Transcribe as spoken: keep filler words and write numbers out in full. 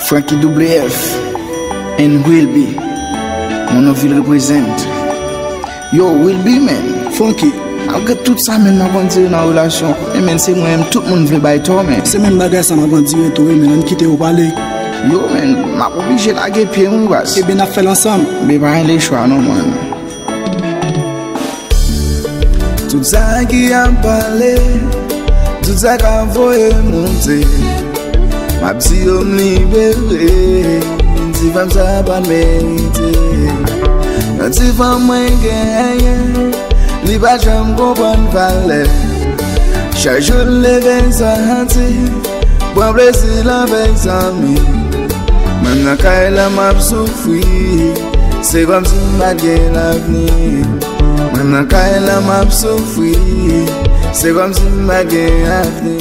Francky W F and Wilby. Mon Ville represent. Yo, Wilby, man. Francky. Malgre tout sa, men, m ap andire nan relasyon. E, men, se mwen menm, tout moun vle bay tò, men. Se menm bagay sa m ap andire tou, wi, men, ann kite yo pale. Yo, men, m ap oblije lage pye, wi, baz. Ebyen, n ap fè l ansanm. Men pa gen lechwa, non, man. Tout sa ki ap pale, tout sa k ap voye monte, m ap di yo m libere. Ti fanm sa pa t merite. Yon ti fanm mwen genyen, li pa janm konprann valè. Chak jou l leve santi, pran plezi l avèk zanmi. Mwen nan kay la m ap soufri, se kòmsi m pa t gen lavni. Mwen nan kay la m ap soufri, se kòmsi m pa t gen avni.